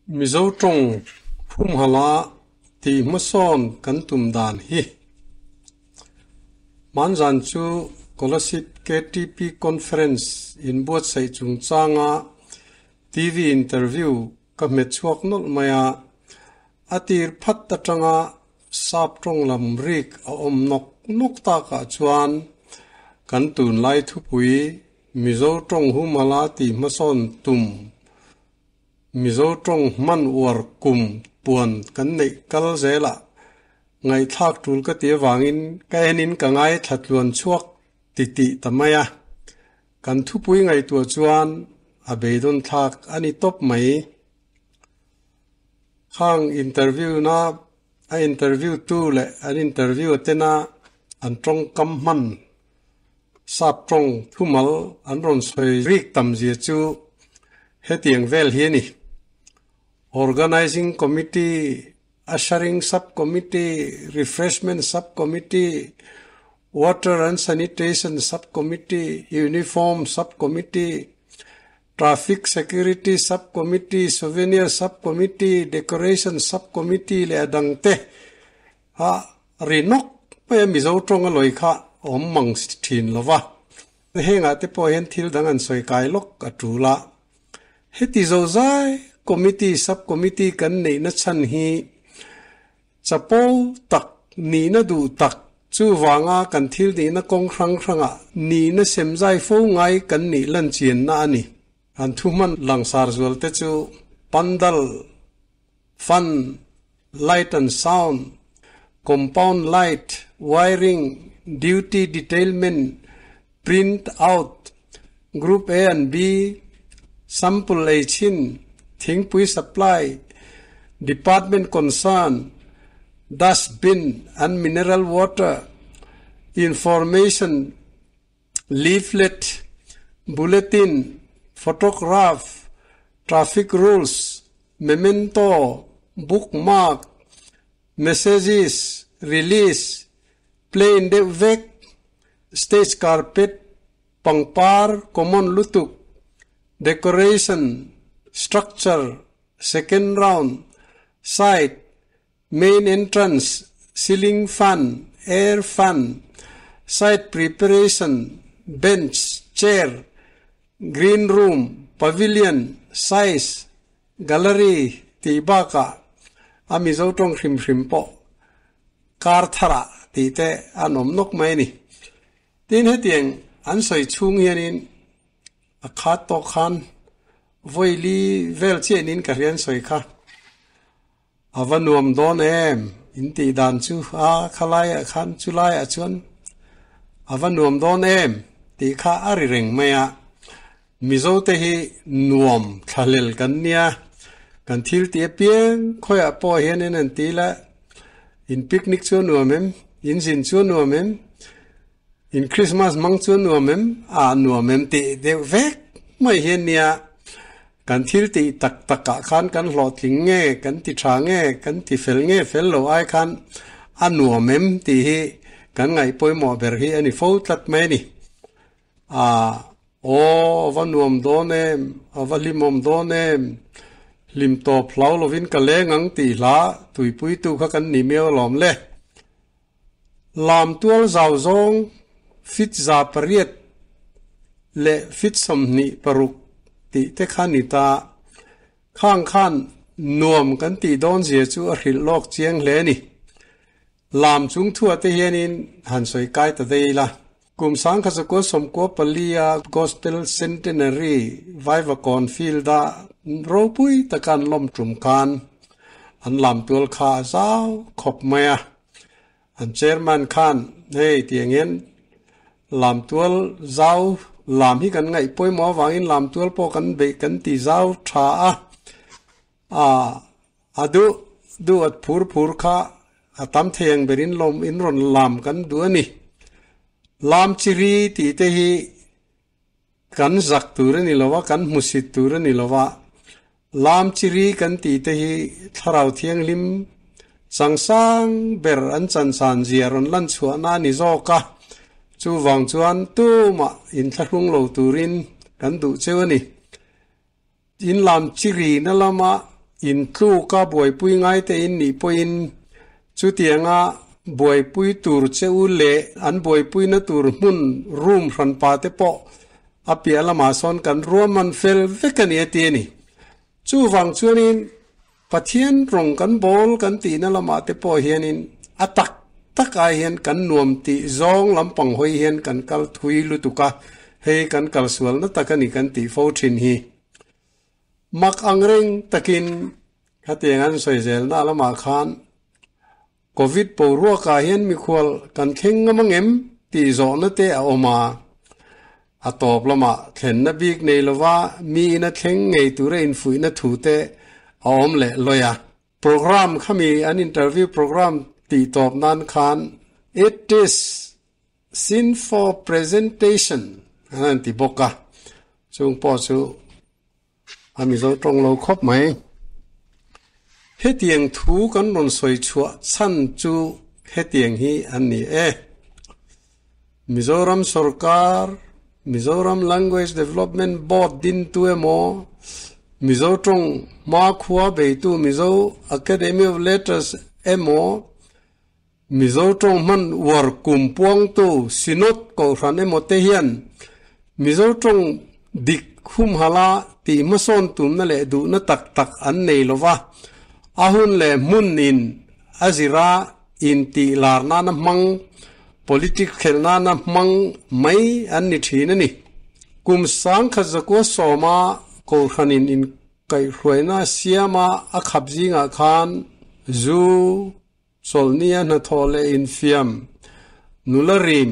Mizo tawng humhalh a tih hmasawn kan tum dan hi. Hmanzan chu Kolasib KTP Conference inbuatsaih chungchanga TV interview ka hmet chhuak nawlh mai a, a tir phat atanga sap tawng lam rik a awm nawk nawk takah chuan kan tunlai thupui Mizo tawng humhalh a tih hmasawn tum Mizo tawng hman uar kum puan kan neih kal zelah ngaihthlak tul ka ti avangin ka enin ka ngaithla tluan chhuak ti tih ta mai a. Kan thupui ngaihtuah chuan a beidawn thlak a ni tawp mai. Khang interview na a interview tu leh an interview tena an tawngkam hman sap tawng thumal an rawn sawi rik tam zia chu hetiang vel hi a ni. Organising Committee, Ushering Sub-Committee, Refreshment Sub-Committee, Water and Sanitation Sub-Committee, Uniform Sub-Committee, Traffic Security Sub-Committee, Souvenir Sub-Committee, Decoration Sub-Committee leh a dangte a ri nawk mai a, Mizo tawng a lawi kha a awm mang thin lo va. Hengah te pawh hian thil dang an sawi kai lawk a tul a. Heti zozai Committee, Sub-Committee kan neihna chhan hi Chapo tak, nihna duh tak, chuvanga kan thil nihna kawng hrang hrangah nihna semzai fo ngai kan nih lan chianna a ni. An thuhman langsar zual te chu Pandal, Fan, Light and Sound, Compound Light, Wiring, Duty Detailment, Print Out, Group A and B, Sample ei chhin, Thingpui Supply, Department Concern, Dustbin and Mineral Water, Information Leaflet, Bulletin, Photograph, Traffic Rules, Memento, Bookmark, Messages, Release, Plain deuh vek, Stage carpet, pangpar common lutuk, decoration, structure, second round, side, main entrance, ceiling fan, air fan, site preparation, bench, chair, green room, pavilion, size, gallery tih bakah a Mizo tawng hrim hrim pawh kar tharah tih te an awm nawk mai a ni. Tin hetiang an sawi chhung hianin a khat tawh khan vawili vel chiahin ka hria an sawi kha a va nuam dawn em in tih dan chu a khalaiah khan chulaiah chuan a va nuam dawn em tih kha a ri reng mai a. Mizote hi nuam thlahlel kan nia, kan thil tih apiang khawiah pawh hianin an ti la, in picnic chu a nuam em, in zin chu a nuam em, in Christmas hmang chu a nuam em, ah nuam em tih deuh vek mai hi a nia. Kan thil tih tak takah khan kan hlawhtling nge, kan ti tha nge, kan ti fel nge fel lo ai khan a nuam em tih hi kan ngaih pawimawh ber hi a ni fo tlat mai a ni. A, Aw, a va nuam dawn em, a va hlimawm dawn em, hlim tawp hlau lovin ka leng ang tih hla tuipuitu kha kan ni miau alawm le. Lam tual zau zawng fit 800 leh fit 26 tih te kha ni ta. Khang khan nuam kan tih dawn zia chu a hrilh lawk chiang hle a ni. Lam chung thuah te hianin han sawi kai ta daih ila. Kum 1994 a Gospel Centenary Vaivakawn Field-a ropui taka an lawm tum khan an lam tual kha a zau khawp mai a. An chairman khan hei tiang hian lam tual zau lam hi kan ngaih pawimawh avangin lam tual pawh kan beih kan ti zau tha a. A duh duh at phur phur kha a tam thei ang berin lawm in rawn lam kan duh a ni. Lam chi ri tih te hi kan zak tur a ni lo va, kan hmusit tur a ni lo va. Lam chi ri kan tih te hi Thlarau Thianghlim changsang ber an chansan zia rawn lan chhuahna a ni zawk a. Chuvang chuan tumah inthlahrung lo turin kan duh cheu a ni. In lam chi rina lama Intluka buaipui ngai te in nih pawhin chutianga buaipui tur che u leh an buaipuina tur hmun room hranpa te pawh a piah lamah sawn kan ruahman fel vek a ni a ti a ni. Chuvang chuanin Pathian rawng kan bawl kan tihna lamah te pawh hianin a tak tak ai hian kan nuam tih zawng lampang hawi hian kan kal thui lutuk a, hei kan kalsualna tak a ni kan tih fo thin hi. Mak ang reng takin khatiang an sawi zelna lamah khan Covid boruakah hian mikhual kan thleng ngam angem tih zawhna te a awm a. A tawp lamah thlenna bik nei lova mi ina thleng ngei tura infuihna thu te a awm leh lawi a. Program khami an interview program tih tawp nan khan It is sin for presentation an han ti bawk a, chung pawh chu a Mizo tawng lo khawp mai. Hetiang thu kan rawn sawi chhuah chhan chu hetiang hi an ni e. Mizoram sorkar, Mizoram Language Development Board dintu emaw, Mizo tawng hmakhua beitu Mizo Academy of Letters emaw, Mizo tawng hman uar kum puangtu Synod Kohhran emaw te hian Mizo tawng dik humhala tih hmasawn tumna leh duhna tak tak an nei lo va, a hun leh hmun in a zira intih lar nana hmang, politic khelh nana hmang mai an ni thin a ni. Kum 1910 a Kohhranin in kaihhruaina siama a khap zingah khan zu, Chawlhnia hnathawh leh infiam, nula rim,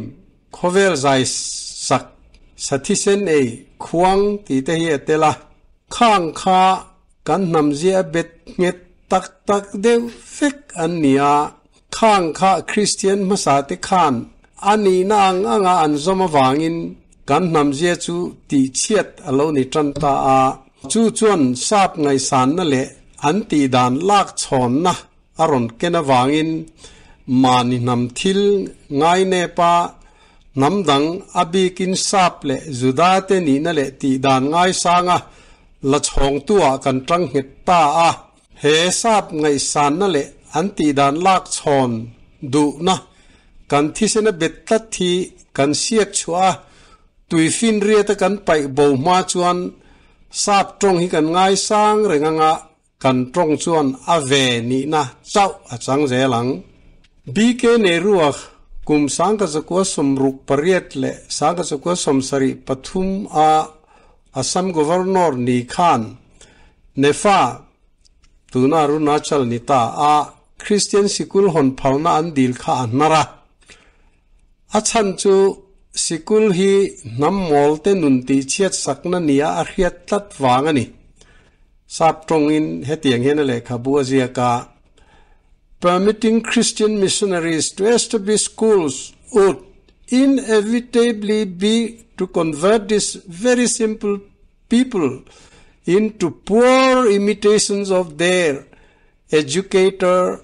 khawvel zai sak, sathisen ei, khuang tih te hi a tel a. Khang kha kan hnamzia a bet nghet tak tak deuh vek an ni a, khang kha Kristian hmasa te khan a nihna ang anga an zawm avangin kan hnamzia chu tihchhiat a lo ni tan ta a. Chu chuan sap ngaihsanna leh an tihdan lak chhawnna a rawn ken avangin mahni hnam thil ngainepa hnam dang a bikin sap leh Juda te nihna leh tihdan ngaisanga la chhawngtuah kan tang nghet ta a. He sap ngaihsanna leh an tihdan lak chhawn duhna kan thisena bet tlat hi kan siak chhuah a, tuifinriata kan paih bo hma chuan sap tawng hi kan ngaisang reng anga Kan tawng chuan a ve nihna chauh a chang zel ang. BK Nehru-a kum 1968 leh 1973 a Assam Governor ni khan NEFA, tuna Arunachal ni ta, a Christian sikul hawn phalna an dil kha a hnar a. A chhan chu sikul hi hnam mawl te nun tihchhiat sakna nia a hriat tlat vang a ni. Sap tawngin hetiang hian a lehkhabu a ziak a, Permitting Christian missionaries to establish schools would inevitably be to convert this very simple people into poor imitations of their educator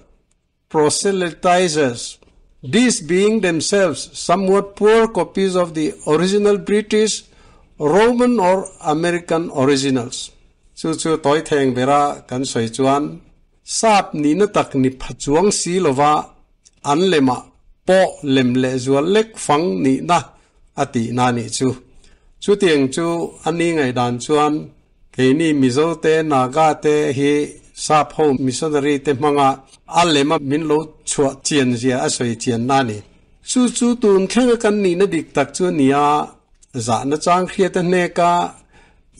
proselytizers, these being themselves somewhat poor copies of the original British, Roman or American originals. Chu chu tawi theng bera kan sawi chuan sap nihna tak ni pha chuang si lova an lemah pawh lem leh zual lek fang nihna a tihna a nih chu. Chutiang chu a ni ngaihdan chuan Keini Mizo te, Naga te hi Sap ho missionary te hmanga a lema min lo chhuah chian zia a sawi chian na a ni. Chu chu tun thlenga kan nihna dik tak chu a ni a, zahna chang hriat a hneka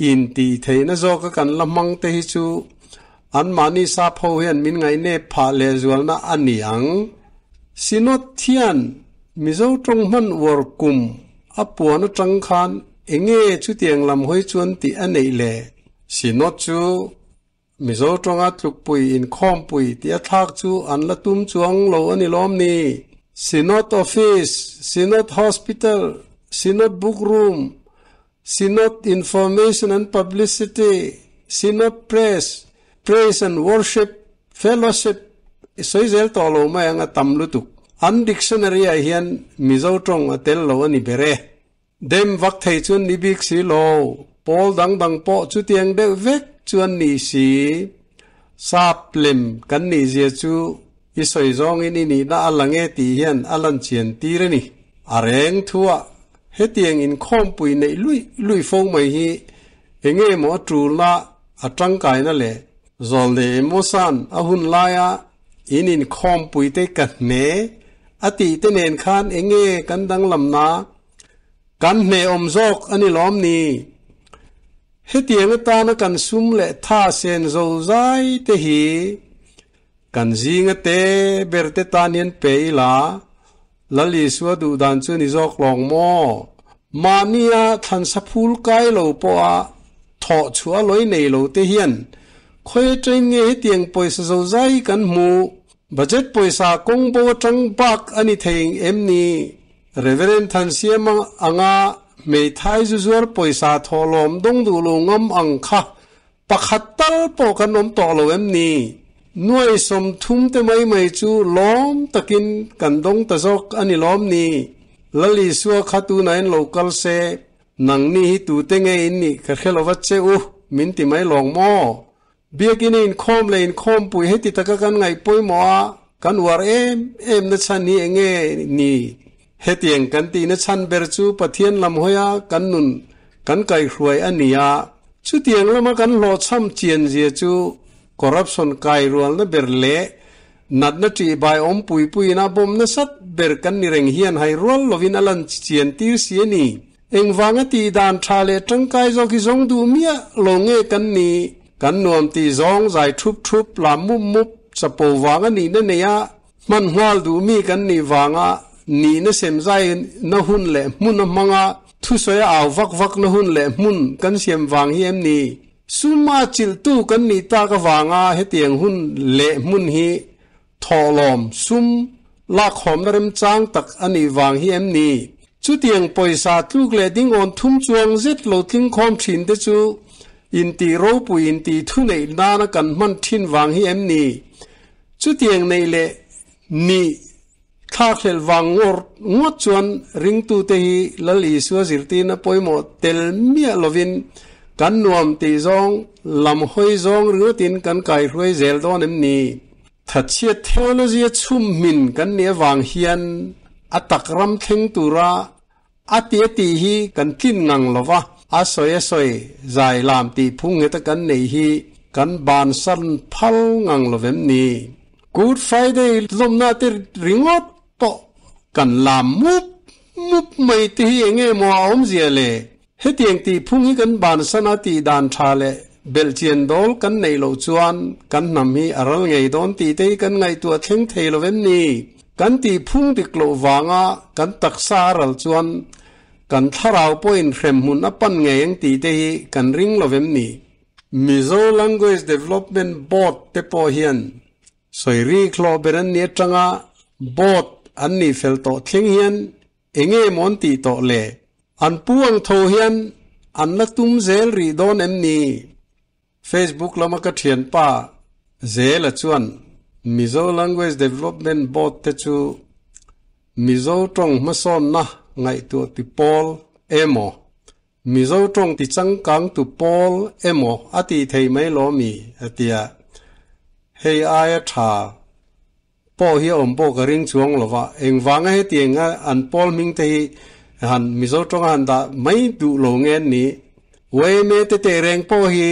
intih theihna zawka kan la hmang te hi chu anmahni Sap ho hian min ngaihnep phah lehzualna a ni ang. Synod hian Mizo tawng hman uar kum a puan atang khan Enge chutiang lam hawi chuan tih a neih le? Synod chu Mizo tawnga tlukpui inkhawmpui tih a thlak chu an la tum chuang lo a ni lawm ni? Synod Office, Synod Hospital, Synod Book Room, Synod Information and Publicity, Synod Press, Praise and Worship, Fellowship i sawi zel tawh lo mai ang a tam lutuk. An dictionary ah hian Mizo tawng a tel lo a ni ber e. Dem vak thei chuan ni bik si lo, pawl dang dang pawh chutiang deuh vek chuan ni si. Sap lem kan nih zia chu i sawi zawngin i nihna a lang e tih hian a lan chian tir a ni. A reng thuah hetiang inkhawmpui neih luih luih fo mai hi enge maw a tulna a tangkaina le? Zawlnei Amosa'n a hun laia in inkhawmpuite ka hne a tih te nen khan enge kan danglamna? Kan hnehawm zawk a ni lawm ni? Hetiang atana kan sum leh tha sen zo zai te hi kan zinga te ber te tan hian pe ila, Lal Isua duh dan chu ni zawk lawng maw? Mahnia thlansa phul kai lo pawha thawh chhuah lawi nei lo te hian khawi atangin nge hetiang pawisa zo zai hi kan hmuh? Budget pawisa kawng bo atang bak a ni thei em ni? Reverend Thansiama anga hmeithai zu zuar pawisa thawhlawm dawng duh lo ngam ang kha pakhat tal pawh kan awm tawh lo em ni? Nuai 30 te mai mai chu lawm takin kan dawng ta zawk a ni lawm ni? Lal Isua kha tunain lo kal se, nangni hi tute nge in nih ka hre lo va che u, min ti mai lawng maw? Biakinn a inkhawm leh inkhawmpui heti taka kan ngaih pawimawh a, kan uar em em na chhan hi enge ni? Hetiang kan tihna chhan ber chu Pathian lam hawia kan nun kan kaihhruai a ni a, chutiang lama kan hlawhchham chian zia chu corruption kai rualna ber leh natna ṭihbai awm pui puiin a bawm nasat ber kan ni reng hian hai rual lovin a lan chian tir si a ni. Engvanga tih dan tha leh tangkai zawk hi zawng duh miah lo nge kan ni? Kan nuam tih zawng zai thup thup, lam mup mup, chapo vanga nihna neia hman nghal duh mi kan nih vanga nihna sem zai na hun leh hmun a hmanga thusawi a au vak vak na hun leh hmun kan siam vang hi em ni? Sum a chilhtu kan nih tak avanga hetiang hun leh hmun hi Thawhlawm, sum, lakhawmna remchang tak a nih vang hi em ni? Chutiang pawisa tluk leh dingawn thum chuang zet lo tlingkhawm thin te chu intih ropui intih thu neih nana kan hman thin vang hi em ni? Chutiang neih leh nih thlakhlelh vang ngawr ngawt chuan ringtute hi Lal Isua zirtirna pawimawh tel miah lovin kan nuam tih zawng lam hawi zawng ringawtin kan kaihruai zel dawn em ni? Thatchhiat theology a chhum hmin kan nih avang hian a tak ram thleng tura a ti a tih hi kan tlin ngang lo va, a sawi a sawi zai lam tih phung ngheta kan neih hi kan bansan phal ngang lo vem ni? Good Friday lawmna te ringawt pawh kan lam mup mup mai te hi enge maw a awmzia le? Hetiang tih phung hi kan bansan a tih dan tha leh belhchian dawl kan neih loh chuan kan hnam hi a ral ngei dawn tih te hi kan ngaihtuah thleng thei lo em ni? Kan tih phung dik loh vanga kan taksa a ral chuan kan thlarau pawhin hremhmun a pan ngei ang tih te hi kan ring lo em ni? Mizo Language Development Board te pawh hian sawi rik hlawh ber an ni atanga board an nih fel tawh thleng hian Enge maw an tih tawh le? An pu ang tho hian an la tum zel rih dawn em ni? Facebook lama ka thianpa Zela chuan Mizo Language Development Board te chu Mizo tawng hmasawnna ngaihtuah ti pawl emaw, Mizo tawng ti changkang tu pawl emaw a tih thei mai law mi? a ti a. Hei aia tha Pawh hi a awm pawh ka ring chuang lo va, engvanga hetiang a an pawl hming te hi han Mizo tawnga han dah mai duh lo nge an ni. YMA te teh reng pawh hi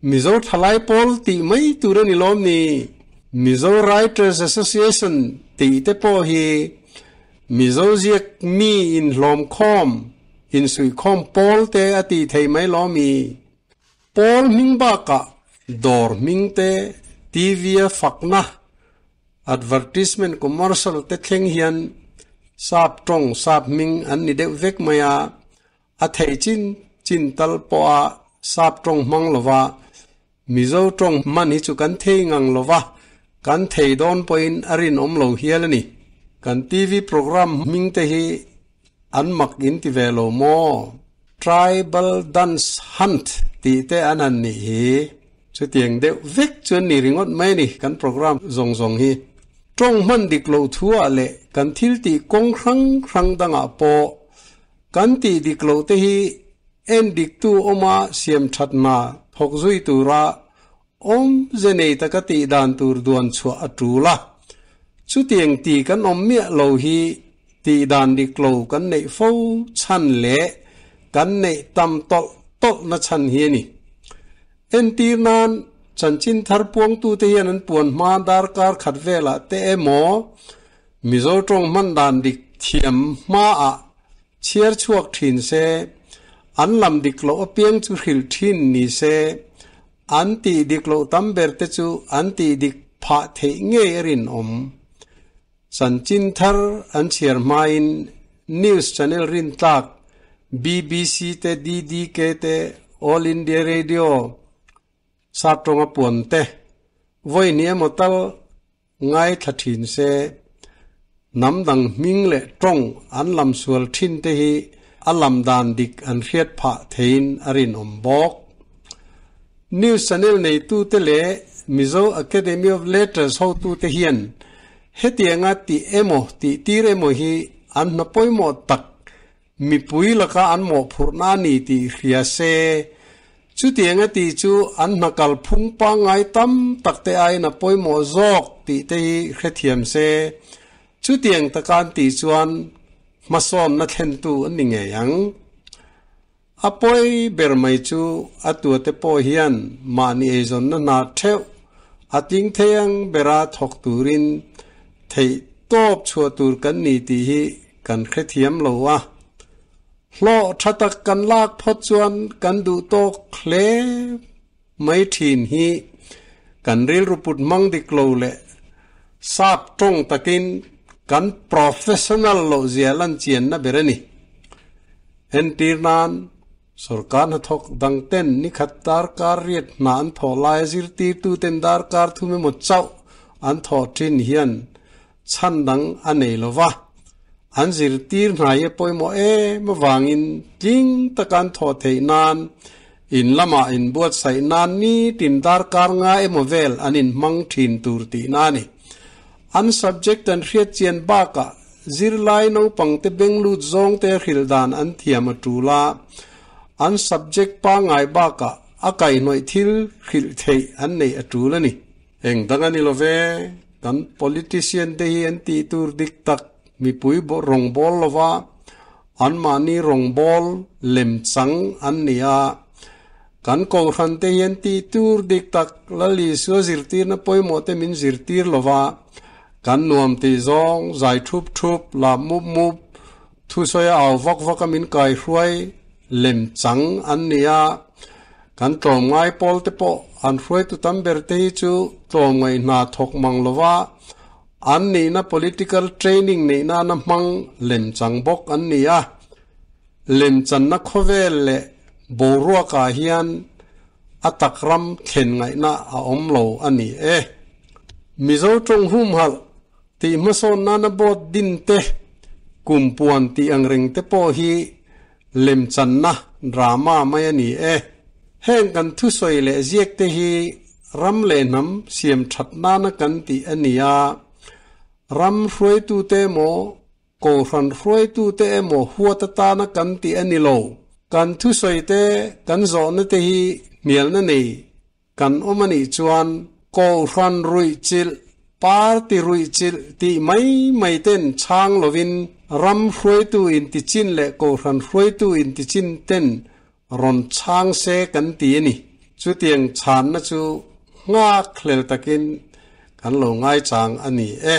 Mizo thalai pawl tih mai tur a ni lawm ni? Mizo Writers Association tih te pawh hi Mizo ziak mi inhlawm khawm, insuihkhawm pawl te a tih thei mai lawm mi? Pawl hming bakah dawr hming te, TV a fakna, advertisement commercial te thleng hian sap tawng, sap hming an ni deuh vek mai a, a theih chin chin tal pawha sap tawng hmang lova Mizo tawng hman hi chu kan thei ngang lova, kan thei dawn pawhin a rinawm lo hial a ni. Kan TV program hming te hi An mak in ti ve lo maw? Tribal Dance Hunt tih te an han nih hi. Chutiang deuh vek chu an ni ringawt mai a ni kan program zawng zawng hi. Tawng hman dik loh thuah leh kan thil tih kawng hrang hrang dangah pawh kan tih dik loh te hi en diktu awma siam that hna thawk zui tura. Awmze nei taka tih dan tur duan chhuah a tul a, chutiang ti kan awm miah lo hi tih dan dik lo kan neih fo chhan leh kan neih tam tawlh tawlh na chhan hi a ni. Entir nan, chanchin thar puangtute hian an puan hma darkar khat velah te emaw Mizo tawng hman dan dik thiam hmaah Chhiar chhuak thin se, an lam dik loh apiang chu hrilh thin ni se, an tih dik loh tam ber te chu an tih dik phah theih ngei a rinawm. Chanchin thar an chhiar hmain news channel rintlak BBC te DDK te All India Radio sap tawnga puan te vawi ni emaw tal Ngaithla thin se, hnam dang hming leh tawng an lam sual thin te hi a lam dan dik an hriat phah theiin a rinawm bawk. News channel neitute leh Mizo Academy of Letters hotute hian hetianga tih emaw tih tir emaw hi an hna pawimawh tak Mipui laka an mawhphurhna a ni tih hria se, chutiang a tih chu an hna kalphung pangngai tam tak te aiin a pawimawh zawk tih te hi hrethiam se, chutiang taka an tih chuan hmasawnna thlentu an ni ngei ang. A pawi ber mai chu a tuate pawh hian mahni eizawnna hna theuh a tling thei ang bera thawk turin theih tawp chhuah tur kan ni tih hi Kan hrethiam lo a, hlawh tha tak kan lak phawt chuan kan duh tawk hle mai thin hi kan rilru put hmang dik lo leh sap tawng takin kan professional loh zia lan chianna ber a ni. Entir nan, sorkar hnathawk dang ten nikhat darkar riat hna an thawh laia zirtirtuten darkar thum emaw chauh an thawh thin hian Chhan dang a nei lo va, an zirtir hna hi a pawimawh em avangin tling taka an thawh theih nan in lamah inbuatsaih nan nitin darkar nga emaw vel an inhmang thin tur tihna a ni. An subject an hriat chian bakah zirlai naupangte benglut zawngte hrilh dan an thiam a tul a, an subject pangngai bakah a kaihhnawih thil hrilh theih an neih a tul a ni. Eng dang a ni lo ve, kan politician te hi an tih tur dik tak mipui rawngbâwl lo va, anmahni rawngbâwl lem chang an ni a. Kan kohhran te hi an tih tur dik tak Lal Isua zirtirna pawimawh te min zirtir lo va, kan nuam tih zawng zai thup thup, lap mup mup, thusawi a au vak vak a min kaihruai lem chang an ni a. Kan tlawmngai pawl te pawh an hruaitu tam ber te hi chu tlawmngaih hna thawk mang lova an nihna political training neih nana hmang lemchang bawk an ni a. Lemchanna khawvel leh boruakah hian a tak ram thlen ngaihna a awm lo a ni e. Mizo tawng humhalh tih hmasawn nana board din te, kumpuan tih ang reng te pawh hi Lemchanna drama mai a ni e. Heng kan thusawi leh ziak te hi ram leh hnam siam that nana kan tih a ni a, ram hruaitute emaw, kohhran hruaitute emaw huat atana kan tih a ni lo. Kan thusawi te, kan zawhna te hi hnialna nei Kan awm a nih chuan Kohhran ruihchilh, party ruihchilh tih mai mai ten chhang lovin ram hruaitu intichin leh Kohhran hruaitu intichin ten rawn chhang se kan ti a ni. Chutiang chhanna chu nghak hlel takin kan lo ngaichang a ni e.